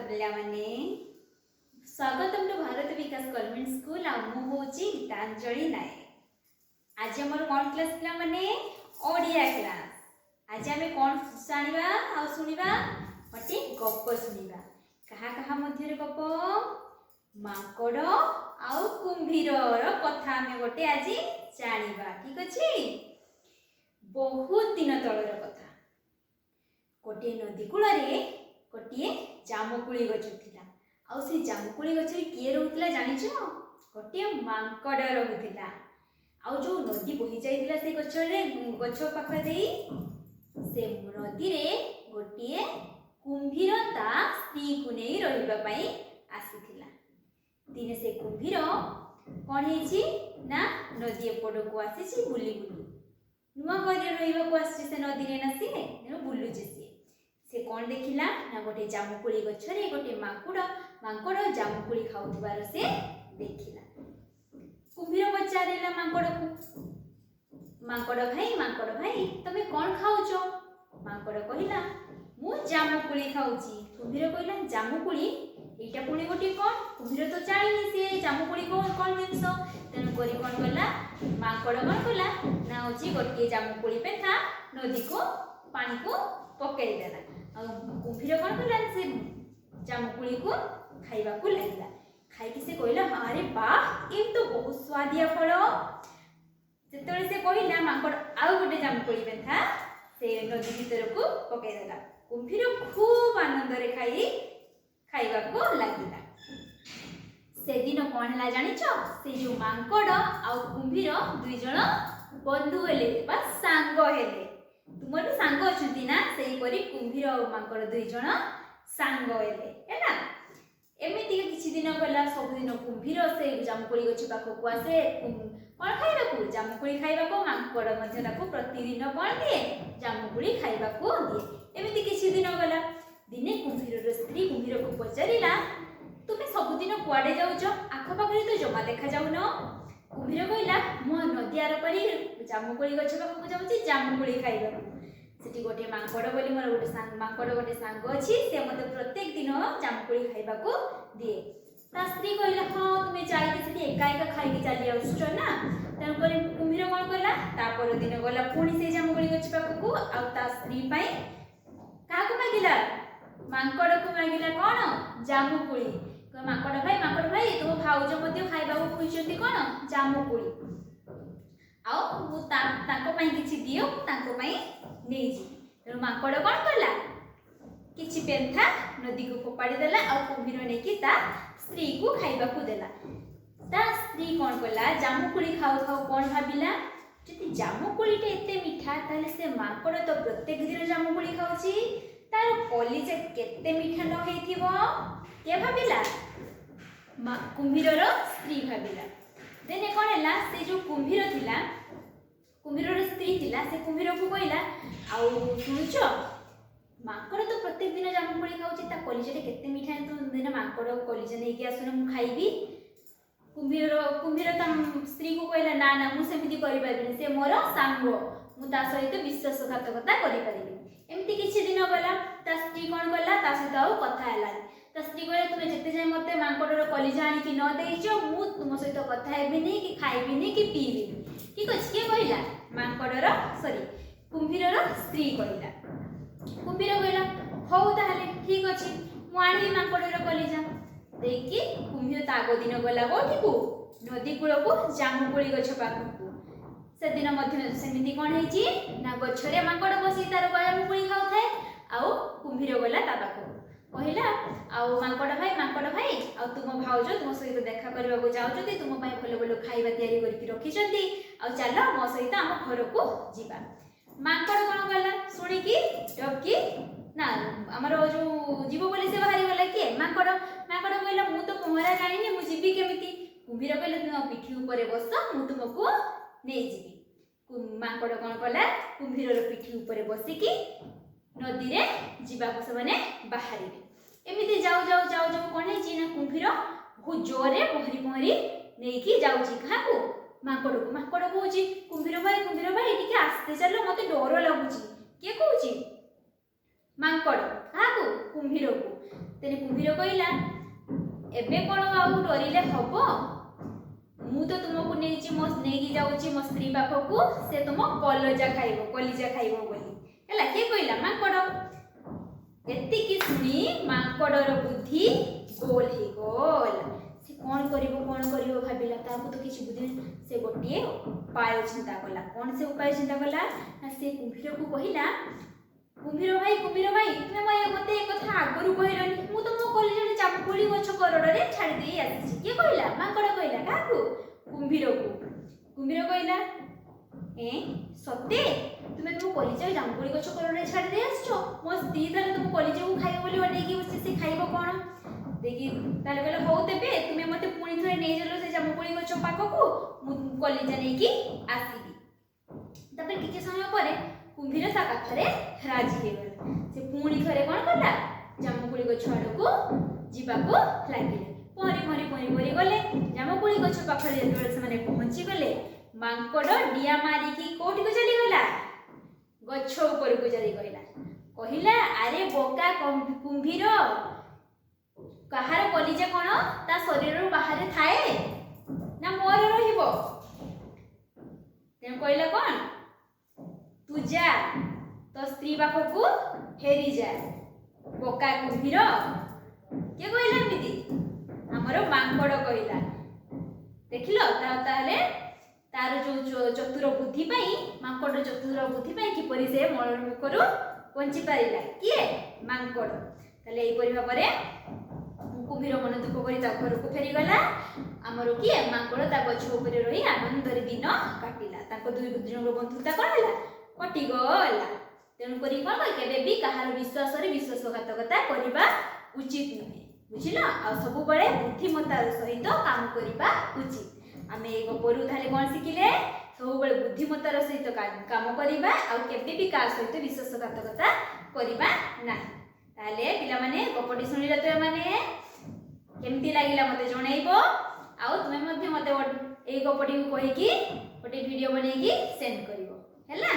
ପିଲାମାନେ, ସ୍ୱାଗତମ ଟୁ ଭାରତ ବିକାଶ government school. ଆଉ ମୁଁ ହେଉଛି ଗୀତାଞ୍ଜଳି ନାୟକ। ଆଜି ଆମର କ'ଣ କ୍ଲାସ୍ ପିଲାମାନେ? ଓଡ଼ିଆ କ୍ଲାସ୍। ଆଜି ଆମେ କ'ଣ ଜାଣିବା ଆଉ ଶୁଣିବା? ଗୋଟିଏ ଗପ ଶୁଣିବା। କାହା କାହା ମଧ୍ୟରେ ଗପ? ମାଙ୍କଡ଼ ଆଉ କୁମ୍ଭୀରର କଥା ଆମେ ଗୋଟେ ଆଜି ଜାଣିବା। ଠିକ ଅଛି? ବହୁତ ଦିନ ତଳର କଥା। ଗୋଟିଏ ନଦୀ କୂଳରେ ଗୋଟିଏ ଜାମୁକୋଳି ଗଛ ଥିଲା। ଆଉ ସେ ଜାମୁକୋଳି ଗଛରେ କିଏ ରହୁଥିଲା ଜାଣିଛ? ଗୋଟିଏ ମାଙ୍କଡ଼ ରହୁଥିଲା। ଆଉ ଯୋଉ ନଦୀ ବୋହି ଯାଇଥିଲା ସେ ଗଛରେ, ଗଛ ପାଖ ଦେଇ, ସେ ନଦୀରେ ଗୋଟିଏ କୁମ୍ଭୀର ତା ସ୍ତ୍ରୀକୁ ନେଇ ରହିବା ପାଇଁ ଆସିଥିଲା। ଦିନେ ସେ କୁମ୍ଭୀର କ'ଣ ହେଇଛି ନା, ନଦୀ ଏପଟକୁ ଆସିଛି ବୁଲି ବୁଲି। ନୂଆ ଘରେ ରହିବାକୁ ଆସିଛି ସେ ନଦୀରେ ନା ସିଏ, ତେଣୁ ବୁଲୁଛି ସିଏ। ସେ କ'ଣ ଦେଖିଲା ନା, ଗୋଟେ ଜାମୁକୋଳି ଗଛରେ ଗୋଟେ ମାଙ୍କଡ଼ ଜାମୁକୋଳି ଖାଉଥିବାର ସେ ଦେଖିଲା। କୁମ୍ଭୀର ପଚାରିଲା ମାଙ୍କଡ଼କୁ, "ମାଙ୍କଡ଼ ଭାଇ, ମାଙ୍କଡ଼ ଭାଇ, ତମେ କ'ଣ ଖାଉଛ?" ମାଙ୍କଡ଼ କହିଲା, "ମୁଁ ଜାମୁକୋଳି ଖାଉଛି।" କୁମ୍ଭୀର କହିଲା, "ଜାମୁକୋଳି? ଏଇଟା ପୁଣି ଗୋଟିଏ କ'ଣ?" କୁମ୍ଭୀର ତ ଜାଣିନି ସିଏ ଜାମୁକୋଳି କ'ଣ ଜିନିଷ। ତେଣୁକରି କ'ଣ କଲା ମାଙ୍କଡ଼? କ'ଣ କଲା ନା, ହେଉଛି ଗୋଟିଏ ଜାମୁକୋଳି ପେନ୍ଥା ନଦୀକୁ, ପାଣିକୁ ପକେଇ ଦେଲା। ଆଉ କୁମ୍ଭୀର କ'ଣ କଲା? ସେ ଜାମୁକୋଳିକୁ ଖାଇବାକୁ ଲାଗିଲା। ଖାଇକି ସେ କହିଲା, "ଆରେ ବାଃ, ଏ ତ ବହୁତ ସୁଆଦିଆ ଫଳ।" ଯେତେବେଳେ ସେ କହିଲା, ମାଙ୍କଡ଼ ଆଉ ଗୋଟେ ଜାମୁକୋଳି ପେନ୍ଥା ସେ ନଦୀ ଭିତରକୁ ପକେଇଦେଲା। କୁମ୍ଭୀର ଖୁବ୍ ଆନନ୍ଦରେ ଖାଇବାକୁ ଲାଗିଲା। ସେଦିନ କ'ଣ ହେଲା ଜାଣିଛ? ସେ ଯୋଉ ମାଙ୍କଡ଼ ଆଉ କୁମ୍ଭୀର 2 ଜଣ ବନ୍ଧୁ ହେଲେ ବା ସାଙ୍ଗ ହେଲେ। ତୁମର ବି ସାଙ୍ଗ ଅଛନ୍ତି ନା? ସେଇପରି କୁମ୍ଭୀର ଆଉ ମାଙ୍କଡ଼ 2 ଜଣ ସାଙ୍ଗ ହେଲେ। ହେଲା, ଏମିତିକା କିଛି ଦିନ ଗଲା। ସବୁଦିନ କୁମ୍ଭୀର ସେ ଜାମୁକୋଳି ଗଛ ପାଖକୁ ଆସେ। କ'ଣ ଖାଇବାକୁ? ଜାମୁକୋଳି ଖାଇବାକୁ। ମାଙ୍କଡ଼ ମଧ୍ୟ ତାକୁ ପ୍ରତିଦିନ କ'ଣ ଦିଏ? ଜାମୁକୋଳି ଖାଇବାକୁ ଦିଏ। ଏମିତି କିଛି ଦିନ ଗଲା। ଦିନେ କୁମ୍ଭୀରର ସ୍ତ୍ରୀ କୁମ୍ଭୀରକୁ ପଚାରିଲା, "ତୁମେ ସବୁଦିନ କୁଆଡ଼େ ଯାଉଛ? ଆଖପାଖରେ ତ ଜମା ଦେଖାଯାଉନ।" କୁମ୍ଭୀର କହିଲା, "ମୁଁ ନଦୀ ଆରପାରି ଜାମୁକୋଳି ଗଛ ପାଖକୁ ଯାଉଛି ଜାମୁକୋଳି ଖାଇବାକୁ। ସେଠି ଗୋଟିଏ ମାଙ୍କଡ଼ ବୋଲି ମୋର ଗୋଟେ ସାଙ୍ଗ, ମାଙ୍କଡ଼ ଗୋଟେ ସାଙ୍ଗ ଅଛି। ସେ ମୋତେ ପ୍ରତ୍ୟେକ ଦିନ ଜାମୁକୋଳି ଖାଇବାକୁ ଦିଏ।" ତା ସ୍ତ୍ରୀ କହିଲା, "ହଁ, ତୁମେ ଯାଇକି ସେଠି ଏକା ଏକା ଖାଇକି ଚାଲି ଆସୁଛ ନା?" ତେଣୁକରି କୁମ୍ଭୀର କ'ଣ କଲା? ତା ପରଦିନ ଗଲା ପୁଣି ସେଇ ଜାମୁକୋଳି ଗଛ ପାଖକୁ। ଆଉ ତା ସ୍ତ୍ରୀ ପାଇଁ କାହାକୁ ମାଗିଲା? ମାଙ୍କଡ଼କୁ ମାଗିଲା। କ'ଣ? ଜାମୁକୋଳି। "ମାଙ୍କଡ଼ ଭାଇ, ମାଙ୍କଡ଼ ଭାଇ, ତୁମ ଭାଉଜ ମଧ୍ୟ ଖାଇବାକୁ ଖୋଜୁଛନ୍ତି କ'ଣ? ଜାମୁକୋଳି। ଆଉ ମୁଁ ତାଙ୍କ ପାଇଁ କିଛି ଦିଅ, ମୁଁ ତାଙ୍କ ପାଇଁ ନେଇଯିବି।" ତେଣୁ ମାଙ୍କଡ଼ କ'ଣ କଲା? କିଛି ପେନ୍ଥା ନଦୀକୁ ଫୋପାଡ଼ି ଦେଲା ଆଉ କୁମ୍ଭୀର ନେଇକି ତା ସ୍ତ୍ରୀକୁ ଖାଇବାକୁ ଦେଲା। ତା ସ୍ତ୍ରୀ କ'ଣ କଲା? ଜାମୁକୋଳି ଖାଉ ଖାଉ କ'ଣ ଭାବିଲା? ଯଦି ଜାମୁକୋଳିଟା ଏତେ ମିଠା, ତାହେଲେ ସେ ମାଙ୍କଡ଼ ତ ପ୍ରତ୍ୟେକ ଦିନ ଜାମୁକୋଳି ଖାଉଛି, ତାର କଲିଜା କେତେ ମିଠା ନ ହେଇଥିବ? କିଏ ଭାବିଲା? କୁମ୍ଭୀରର ସ୍ତ୍ରୀ ଭାବିଲା। ଦିନେ କ'ଣ ହେଲା? ସେ ଯୋଉ କୁମ୍ଭୀର ଥିଲା, କୁମ୍ଭୀରର ସ୍ତ୍ରୀ ଥିଲା, ସେ କୁମ୍ଭୀରକୁ କହିଲା, "ଆଉ ଶୁଣୁଛ, ମାଙ୍କଡ଼ ତ ପ୍ରତ୍ୟେକ ଦିନ ଜାମୁକୋଳି ଖାଉଛି, ତା କଲିଜାଟା କେତେ ମିଠା ହେଇଥିବ। ଦିନ ମାଙ୍କଡ଼ କଲିଜା ନେଇକି ଆସୁନ, ମୁଁ ଖାଇବି।" କୁମ୍ଭୀର ତା ସ୍ତ୍ରୀକୁ କହିଲା, "ନା ନା, ମୁଁ ସେମିତି କରିପାରିବିନି। ସେ ମୋର ସାଙ୍ଗ, ମୁଁ ତା ସହିତ ବିଶ୍ୱାସଘାତକତା କରିପାରିବିନି।" ଏମିତି କିଛି ଦିନ ଗଲା। ତା ସ୍ତ୍ରୀ କ'ଣ କଲା? ତା ସହିତ ଆଉ କଥା ହେଲାନି। ତା ସ୍ତ୍ରୀ କହିଲା, "ତୁମେ ଯେତେ ଯାଏଁ ମୋତେ ମାଙ୍କଡ଼ର କଲିଜା ଆଣିକି ନ ଦେଇଛ, ମୁଁ ତୁମ ସହିତ କଥା ହେବିନି କି ଖାଇବିନି କି ପିଇବିନି।" ଠିକ ଅଛି? କିଏ କହିଲା? ମାଙ୍କଡ଼ର, ସରି, କୁମ୍ଭୀରର ସ୍ତ୍ରୀ କହିଲା। କୁମ୍ଭୀର କହିଲା, "ହଉ ତାହେଲେ ଠିକ ଅଛି, ମୁଁ ଆଣିବି ମାଙ୍କଡ଼ର କଲିଜା।" ଦେଇକି କୁମ୍ଭୀର ତା ଆଗ ଦିନ ଗଲା କୋଉଠିକୁ? ନଦୀ କୂଳକୁ, ଜାମୁକୋଳି ଗଛ ପାଖକୁ। ସେଦିନ ମଧ୍ୟ ସେମିତି କ'ଣ ହେଇଛି ନା, ଗଛରେ ମାଙ୍କଡ଼ ବସି ତାର ଜାମୁକୋଳି ଖାଉଥାଏ। ଆଉ କୁମ୍ଭୀର ଗଲା ତା ପାଖକୁ। କହିଲା, "ଆଉ ମାଙ୍କଡ଼ ଭାଇ, ମାଙ୍କଡ଼ ଭାଇ, ଆଉ ତୁମ ଭାଉଜ ତୁମ ସହିତ ଦେଖା କରିବାକୁ ଯାଉଛନ୍ତି। ତୁମ ପାଇଁ ଭଲ ଭଲ ଖାଇବା ତିଆରି କରିକି ରଖିଛନ୍ତି। ଆଉ ଚାଲ, ମୋ ସହିତ ଆମ ଘରକୁ ଯିବା।" ମାଙ୍କଡ଼ କ'ଣ କଲା? ଶୁଣିକି ଡକି ନା ଆମର ଯୋଉ ଯିବ ବୋଲି ସେ ବାହାରି ଗଲା। କିଏ? ମାଙ୍କଡ଼। ମାଙ୍କଡ଼ କହିଲା, "ମୁଁ ତ ପହଁରା ଜାଣିନି, ମୁଁ ଯିବି କେମିତି?" କୁମ୍ଭୀର କହିଲା, "ତୁମ ପିଠି ଉପରେ ବସ, ମୁଁ ତୁମକୁ ନେଇଯିବି।" ମାଙ୍କଡ଼ କ'ଣ କଲା? କୁମ୍ଭୀରର ପିଠି ଉପରେ ବସିକି ନଦୀରେ ଯିବାକୁ ସେମାନେ ବାହାରିଲେ। ଏମିତି ଯାଉ ଯାଉ ଯାଉ ଯାଉ କ'ଣ ହେଇଛି ନା, କୁମ୍ଭୀର ବହୁତ ଜୋରରେ ପହଁରି ପହଁରି ନେଇକି ଯାଉଛି। କାହାକୁ? ମାଙ୍କଡ଼କୁ। ମାଙ୍କଡ଼ କହୁଛି, "କୁମ୍ଭୀର ଭାଇ, କୁମ୍ଭୀର ଭାଇ, ଟିକେ ଆସ୍ତେ ଚାଲ, ମତେ ଡର ଲାଗୁଛି।" କିଏ କହୁଛି? ମାଙ୍କଡ଼। କାହାକୁ? କୁମ୍ଭୀରକୁ। ତେଣୁ କୁମ୍ଭୀର କହିଲା, ଏବେ କ'ଣ ଆଉ ଡରିଲେ ହବ? ମୁଁ ତ ତୁମକୁ ନେଇଛି, ମୋ ନେଇକି ଯାଉଛି ମୋ ସ୍ତ୍ରୀ ପାଖକୁ, ସେ ତୁମ କଲଜା ଖାଇବ, କଲିଜା ଖାଇବ ବୋଲି। ହେଲା, କିଏ କହିଲା? ମାଙ୍କଡ଼। ଏତିକି ଶୁଣି ମାଙ୍କଡ଼ର ବୁଦ୍ଧି ଗୋଲ ହେଇଗଲା। ସେ କ'ଣ କରିବ, କ'ଣ କରିବ ଭାବିଲା। ତାକୁ ତ କିଛି ବୁଦ୍ଧି ନାହିଁ। ସେ ଗୋଟିଏ ଉପାୟ ଚିନ୍ତା କଲା। କ'ଣ ସେ ଉପାୟ ଚିନ୍ତା କଲା ନା, ସେ କୁମ୍ଭୀରକୁ କହିଲା, କୁମ୍ଭୀର ଭାଇ, କୁମ୍ଭୀର ଭାଇ, ତୁମେ ମୋତେ ଏ କଥା ଆଗରୁ କହିଲନି। ମୁଁ ତ ମୋ କଲିଜାରେ ଜାମୁକୋଳି ଗଛ କରଡ଼ରେ ଛାଡ଼ି ଦେଇ ଆସିଛି। କିଏ କହିଲା? ମାଙ୍କଡ଼ କହିଲା। କାହାକୁ? କୁମ୍ଭୀରକୁ। କୁମ୍ଭୀର କହିଲା, ଏ ସତେ? ତୁମେ ତୁମ କଲିଜା ଜାମୁକୋଳି ଗଛ କରଡ଼ରେ ଛାଡ଼ି ଦେଇ ଆସିଛ? ମୋ ସ୍ତ୍ରୀ ତାହେଲେ ତୁମ କଲିଜାକୁ ଖାଇବ ବୋଲି ଅନେଇକି ବସିଛି। ସେ ଖାଇବ କ'ଣ ଦେଖି। ତାହେଲେ କହିଲେ, ହଉ ତେବେ ତୁମେ ମୋତେ ପୁଣି ଥରେ ନେଇଚାଲ ସେ ଜାମୁକୋଳି ଗଛ ପାଖକୁ, ମୁଁ କଲିଜା ନେଇକି ଆସିବି। ତାପରେ କିଛି ସମୟ ପରେ କୁମ୍ଭୀର ତା କଥାରେ ରାଜି ହେଇଗଲା। ସେ ପୁଣି ଥରେ କ'ଣ କଲା? ଜାମୁକୋଳି ଗଛ ଆଡ଼କୁ ଯିବାକୁ ଲାଗିଲେ। ପହଁରି ପହଁରି ପହଁରି ପହଁରି ଗଲେ। ଜାମୁକୋଳି ଗଛ ପାଖରେ ଯେତେବେଳେ ସେମାନେ ପହଞ୍ଚିଗଲେ, ମାଙ୍କଡ଼ ଡିଆଁ ମାରିକି କୋଉଠିକୁ ଚାଲିଗଲା? ଗଛ ଉପରକୁ ଚାଲିଗଲା। କହିଲା, ଆରେ ବୋକା କୁମ୍ଭୀର, କାହାର କଲିଜା କ'ଣ ତା ଶରୀରରୁ ବାହାରେ ଥାଏ ନା ମୋର ରହିବ? ତେଣୁ କହିଲା କ'ଣ, ତୁ ଯା, ତୋ ସ୍ତ୍ରୀ ପାଖକୁ ଫେରିଯା, ବୋକା କୁମ୍ଭୀର। କିଏ କହିଲା ଏମିତି? ଆମର ମାଙ୍କଡ଼ କହିଲା। ଦେଖିଲ, ତାହେଲେ ତାର ଯୋଉ ଚତୁର ବୁଦ୍ଧି ପାଇଁ, ମାଙ୍କଡ଼ର ଚତୁର ବୁଦ୍ଧି ପାଇଁ କିପରି ସେ ମରଣ ମୁଖରୁ ବଞ୍ଚି ପାରିଲା। କିଏ? ମାଙ୍କଡ଼। ତାହେଲେ ଏହିପରି ଭାବରେ କୁମ୍ଭୀର ମନ ଦୁଃଖ କରି ତା ଘରକୁ ଫେରିଗଲା। ଆମର କିଏ? ମାଙ୍କଡ଼ ତା ଗଛ ଉପରେ ରହି ଆନନ୍ଦରେ ଦିନ କାଟିଲା। ତାଙ୍କ ଦୁଇ ଜଣଙ୍କ ବନ୍ଧୁତା କ'ଣ ହେଲା? କଟିଗଲା। ତେଣୁକରି କ'ଣ, କେବେ ବି କାହାର ବିଶ୍ୱାସରେ ବିଶ୍ୱାସଘାତକତା କରିବା ଉଚିତ ନୁହେଁ। ବୁଝିଲ? ଆଉ ସବୁବେଳେ ବୁଦ୍ଧିମତ୍ତାର ସହିତ କାମ କରିବା ଉଚିତ। ଆମେ ଏଇ ଗପରୁ ତାହେଲେ କ'ଣ ଶିଖିଲେ? ସବୁବେଳେ ବୁଦ୍ଧିମତ୍ତାର ସହିତ କାମ କରିବା ଆଉ କେବେ ବି କାହା ସହିତ ବିଶ୍ୱାସଘାତକତା କରିବା ନାହିଁ। ତାହେଲେ ପିଲାମାନେ, ଗପଟି ଶୁଣିଲ ତୁମେମାନେ, କେମିତି ଲାଗିଲା ମୋତେ ଜଣେଇବ। ଆଉ ତୁମେ ମଧ୍ୟ ମୋତେ ଏଇ ଗପଟିକୁ କହିକି ଗୋଟେ ଭିଡ଼ିଓ ବନେଇକି ସେଣ୍ଡ କରିବ। ହେଲା?